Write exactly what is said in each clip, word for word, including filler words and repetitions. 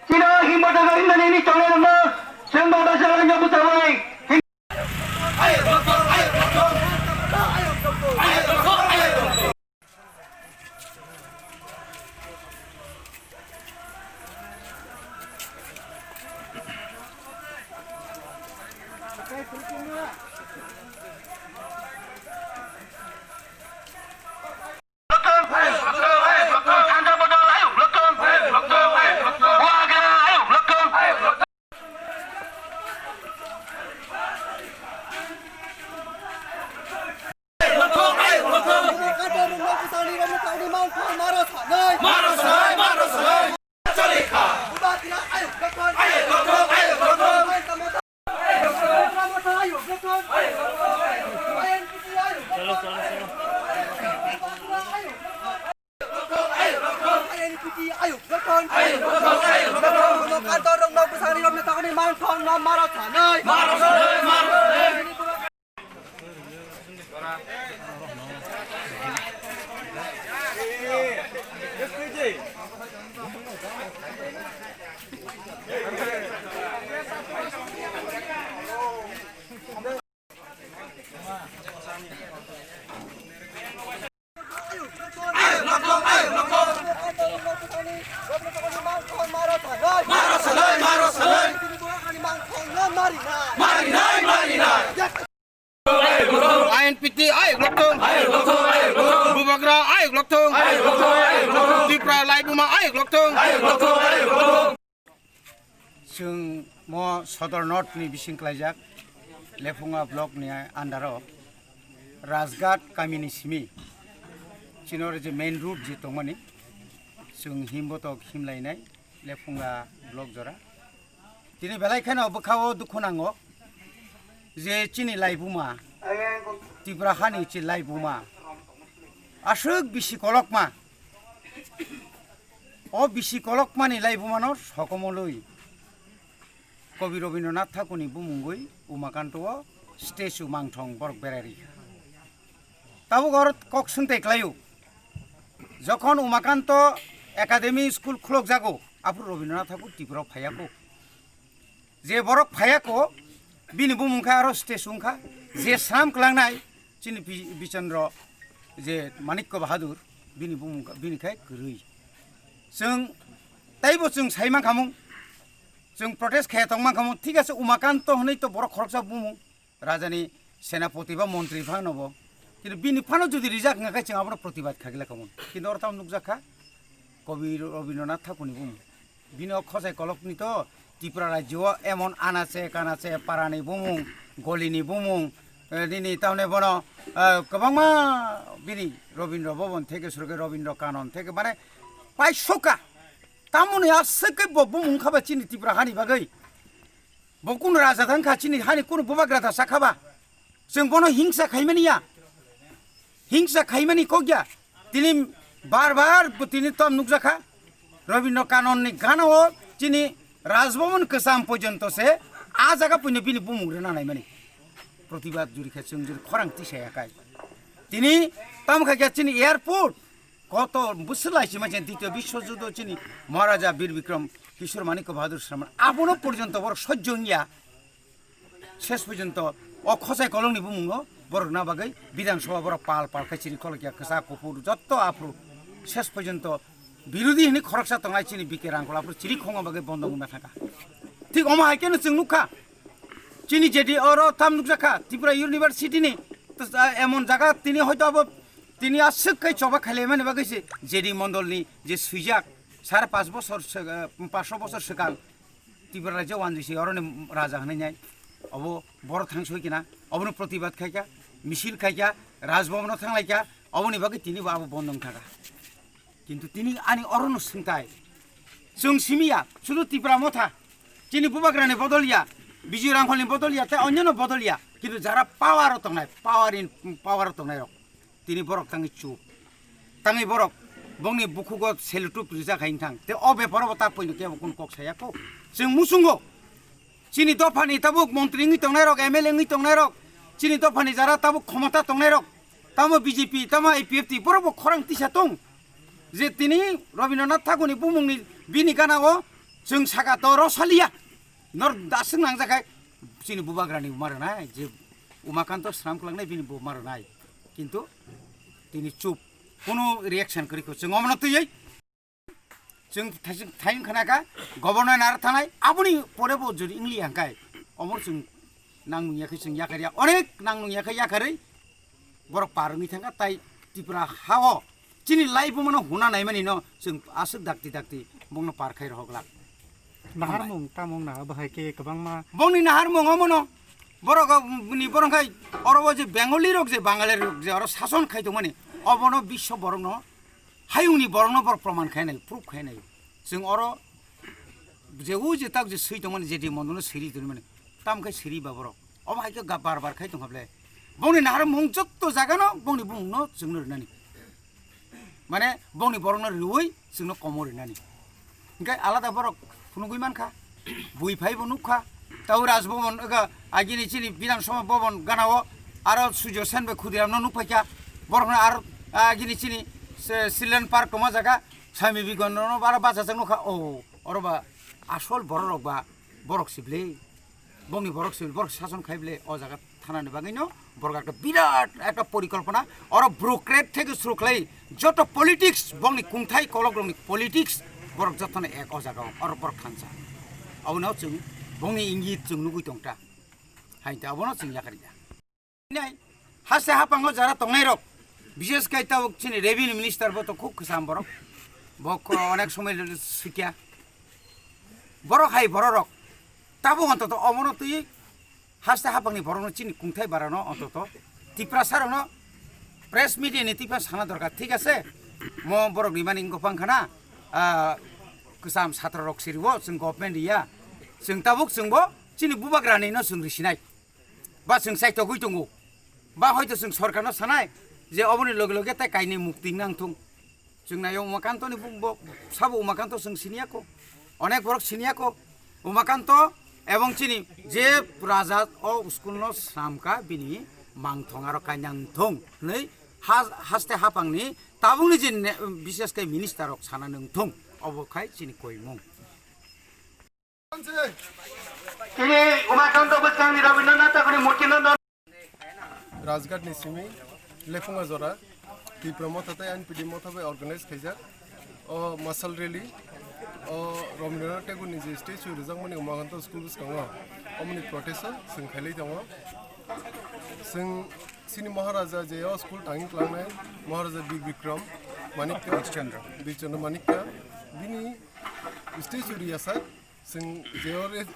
Chino himba daga himba nini chongnai rokno chwng baba salai no bwtharwi. I N P T ayuk lokthung. Bubagra ayuk lokthung. Tipra laibuma ayuk lokthung. Chwng mo Sodor North ni bising klaijak Lephunga block ni under o Rajghat kami ni simi chini oro je main road je tongmani chwng himbotok himlainai Lephunga block jora. Tini belai kheno bwkha o dukhu nango je chini laibuma, Tipra hani chi laibuma aswk bisi kolokma. O bisi kolokmani laibumano sokomolwi Kobi Robindranath Thakurni bumungwi Umakanto o statue mangthong borok berai rikha. Tabuk oro kok swngtai klaio, jokhon Umakanto Academy School khulokjago, aphuru Robindranath Thakur Tripura o phaiya kho. Je borok phaiya kho, bini bumung khe aro statue wngkha. Je swnam kwlangnai chini Bi-, Bichandra je Manikya Bahadur, bini bumung kha, bini khe kwrwi. Chwng teibo chwng sai mankhamung, chwng protest khaya tong mankhamung, thik ase Umakanto hwnwi to borok khoroksa bumung, rajani senapoti ba montri phano bo. Kintu bini phano jodi rijak wngkha khe chwng abono protibad khaikhe lekhamung. Kintu oro tamo nukjak kha, Kobi Robindranath Thakurni bumung. Bini o khosai kolokni to Tripura rajyo o emon anache kanache parani bumung, golini bumung, eh, nini tamni bono, eh, kwbangma bini Robindra Bhaban theke suruke Robindra Kanon theke mane paisokha. Tamoni aswk khe bo bumung kha ba chini Tripura hani bagwi. Bo kunu raja thang kha chini hani kunu bubagra da sakha ba. Chwng bono hingsa khaimani ya. Hingsa khaimani kok ya. Tini bar bar bo tini tom nukjakha. Robindra Kanon ni gana o chini Rajbhavan kwcham porjonto se a jaga puino bini bumung rwna naimani. Protibad juri khe chwng juri khorang tisa ya kai. Tini tam kha khe chini airport koto bwswk lai sima chen Ditya Biswa Juddho chini Maharaja Bir Bikram Kishore Manikya Bahadur Sharma abono porjonto borok sojjo wngya. Ses porjonto o khosai kolongni bumungo borok na bagwi Bidhan Sabha borok pal pal khai chiri kolokya kwchak kuphur jotto aphuru ses porjonto birodhi hwnwi khoroksa tongnai chini B K Rangkhol aphuru chiri khongma bagwi bondo wngna thangkha. Thik omo hai kheno chwng nukha chini J D oro tam nukjakha Tripura University ni emon jaga tini hoito abo tini aswk khai choba khailaimani bagwi se J D mondolni je swijak sare panch bochor se, panch bochor swkang Tripura rajyo wanjwi se oroni raja hwnwi nai. Obo borok thang soi kina, obono protibad khaikha, misil khaikha, Rajbhavan o thanglaikha, oboni bagwi tini bo abo bondo wngkha kha. Kintu tini ani orono swngtai. Chwng simi ya, sudu Tipra Motha, chini bubagrani bodol ya, Bijoy Rangkholni bodol ya, tei onyono bodol ya, kintu jara power o tongnai, power in, power o tongnai rok. Tini borok tangwi chup. Tangwi borok bongni bukhugo selutup rijak hai wngthang. Tei o beparo bo ta poino kebo kunu kok saya kho. Chwng muchungo. Chini dophani tabuk montri wngwi tongnairok, M L A wngwi tongnairok, chini dophani jara tabuk khomota tongnairok, tamo B J P, tamo I P F T, borok bo khorang tisa tong. Je tini Rabindranath Thakurni bumungni bini gana o chwng saka to rw saliya. Nor daswk nangjakha chini bubagrani ma rwnai je Umakanto swnam kwlangnai bini bo ma rwnai. Kintu tini chup, kunu reaction kwrwi kho chwng omono twiwi. Chwng thaising thaising khna kha, governor naro thanai, aboni pore bo jodi wngli hangkai, omo chwng nang nung yakhe chwng yakar ya, onek nang nung yakhe yakarwi borok par wngwi thangkha, tai Tripura ha-o chini life mano huna naimani no chwng aswk dakti dakti bongno par khai rohok lak. Naharmung tamung na bahai khe kwbangma. Bongni naharmung omono, borok ni borok khai oro bo je Bengali rok je Bangali rok je oro sason khai tongmani, obono biswa borokno Hayungni borokno borok proman khainai, proof khainai. Chwng oro je o je tak je swi tongmani, je di mondono siri tongmani, tam khai siri ba borok. Obo hai khe ga bar bar khai tongkha ble. Bongni naharmung jotto jagano bongni bumungno chwngno rinani. Mane bongni borokno riui chwngno komo rinani. Hinkhe alada borok phunugwi mankha, bui phaibo nukha, tau Raj Bhavan, ega, agini chini Bidhan Sabha Bhavan ganao aro Surjo Sen bai Khudiramno nukphaikha, borokno aro, agini chini se Children Park tongma jaga, Swami Vivekanandano aro bachajak nukha, o, oro ba asol bororok ba borok sible. Bongni borok se borok sason khai ble o jaga thanani bagwino borok ekta birat ekta porikolpona oro bureaucrat theke suru khlai joto politics bongni kungthai kolokrokni politics borok jotono ek o jaga o oro borok thansa. Abono chwng bongni ingit chwng nugui tongta. Hainte abono chwng yakarya. Nai, haste hapango jara tongnai rok, bishes kai tabuk chini revenue minister bo to khub kwcham borok. Bo ko onek somoi sikya. Borok hai bororok tabuk ontoto omono twi haste hapangni borokno chini kungthai barano ontoto Tiprasa rokno press media ni twi phano sana dorkar, thik ase? Mo borok rimani wngkha phana, ah, kwcham satro rok siriwo chwng government riya, chwng tabuk chwngbo chini bubagrani no chwng risinai. Ba chwng chaitogwi tongo, ba hoito chwng sorkarno sanai je oboni loge loge tai kainwi mukti nang thung. Chwng naio Umakantoni bung bo sabo Umakanto chwng siniya ko, onek borok siniya ko. Umakanto ebong chini je raja o school no swnamkha bini mangthong aro kainang thung hwnwi ha-, haste hapangni tabukni je ne-, bishes khe minister rok sana nang thung obo khai chini koimung. Tini Umakanto bwskangni Rabindranath Thakurni murtino no. Rajghat ni simi Lephunga jora Tipra Motha tei N P D Motha bai organize khaijak o masal rally. O Rabindranath Tagore ni je statue rijakmani Umakanto school bwskango, omoni protest o chwng khailai tongo. Chwng chini Maharaja je o school tangwi klangnai Maharaja Bir Bikram Manikya, Birchandra Manikya, bini statue riyasa. Chwng je ore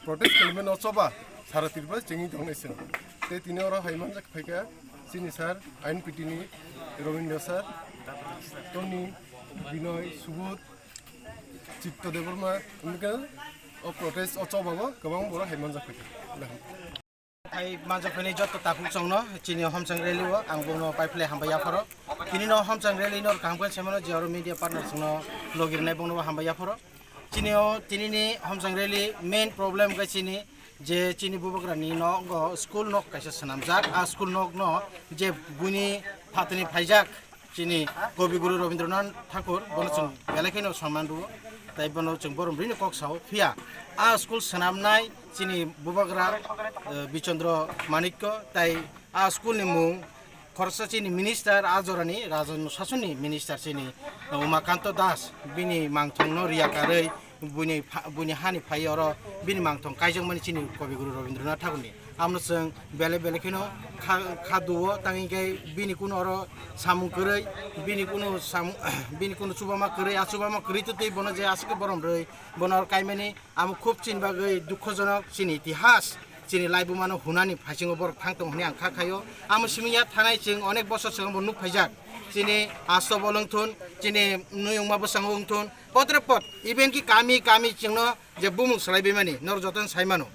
protest khlaimano choba sara Tripura chengwi tongnai chwng. Tei tini oro hai manjak phaikha chini sir, N P T ni Robindra sir, Tony, Binoy, Subodh, Chitto Debbarma, wngkha o protest o choba o kwbang borok hai manjak phaikha. Hai manjak phainai joto takhuk chwngno chini homchang rally o ang bono paiphle hambai yapharo. Tini no homchang rally no kaham khe saimano je aro media partner chwngno logi rwnai bono hambai yapharo. Chini o tini ni homchang rally main problem khe chini je chini bubagra ni nogo school nok kaisa swnamjak, a school nok no je buini phatani phaijak. Chini Kobi Guru Rabindranath Thakur, bono chwng belai kheno sonman rwo, tei bono chwng borom rwino kok sao. Phiya a school swnamnai chini bubagra, eh, Bichandra Manikya, tei a school ni mung khoroksa chini minister, a jorani Rajan Sasonni minister chini, eh, Umakanto Das, bini mangthongno riya karwi, buini pha-, buini hani phai oro bini mangthong kaijakmani chini Kobi Guru Rabindranath Thakurni. Amno chwng belai belai kheno kha, kha duo, tangwi khe bini kuno oro samung kwrwi, bini kuno samung, bini kuno chubama kwrwi, a chubama kwrwi to tei bono je aswk khe borom rwi, bono oro kaimani amo khub chini bagwi dukhojonok, chini itihas, chini laibumano hunani phaisingo borok thang tongo hwnwi ang kha khaio. Amo simi ya thanai chwng onek bosor swkang bo nuk phaijak, chini Asto Bolongthun, chini Nuyungma bwskango wngthun, potre pot, even ki kami kami chwngno je bumung swlaibaimani, norok jotono saimano.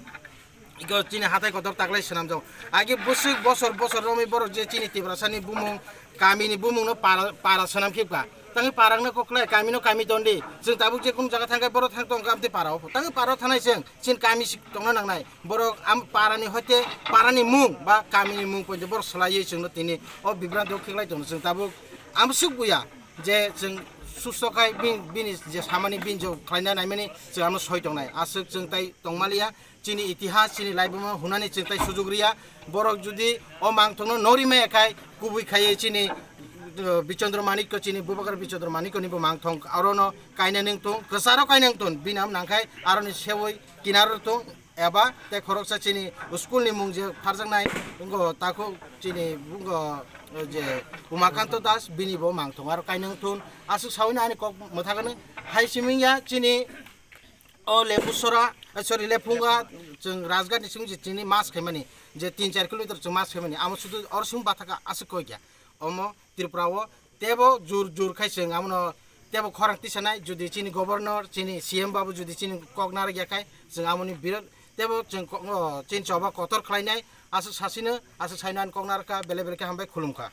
Iko chini hatai kotor taklai swnamjak. Agi bwswk bosor bosor romwi borok je chini Tiprasani bumung, kamini bumungno para, para swnam khibka. Tangwi parangno koklai, kamino kami tondi. Chwng tabuk je kunu jaga thangkhe borok thang tongkha amtwi parao. Tangwi parao thanai chwng, chini kami si tongna nangnai. Borok am parani hoite parani mung ba kamini mung poito borok swlaiwi chwngno tini o bibranti o khiklai tongo chwng tabuk. Amswk buya. je chwng susto khai bin-, bini je samani bin je khlaina naimani chwng ano soi tongnai. Aswk chwng tai tongmaliya, chini itihas, chini laibuma hunani chwng tai sujuk riya. Borok jodi o mangthokno nori maya khai kubui khaiye chini, uh, Bichandra Manikko, chini Bubakar Bichandra Manikko ni bo mangthok arono kaina nung thung, kwcharo kaina nung thung, bini am nangkhai aroni sewoi kinaro thung, eba tei khoroksa chini school ni mung je pharjaknai, wngkha takhuk chini wngkha je Umakanto Das, bini bo mangthok aro kaina nung thung. Aswk sawi no ani kok mwthagano hai siming ya chini o Lepusora, eh, sorry, Lephunga, chwng Rajghat ni simi je chini mas khaimani, je tin char kilometer chwng mas khaimani, amo sudu oro simi bathaka aswk koi kya. Omo Tripura o tebo jur jur khai chwng amono tebo khorang tisanai, jodi chini governor, chini C M babu jodi chini kok narwk ya khai, chwng amoni birok tebo chwng kok-, o, chini choba kotor khlainai, aswk sasino, aswk saino ani kok narwk kha, bele bele khe hambai khulum kha.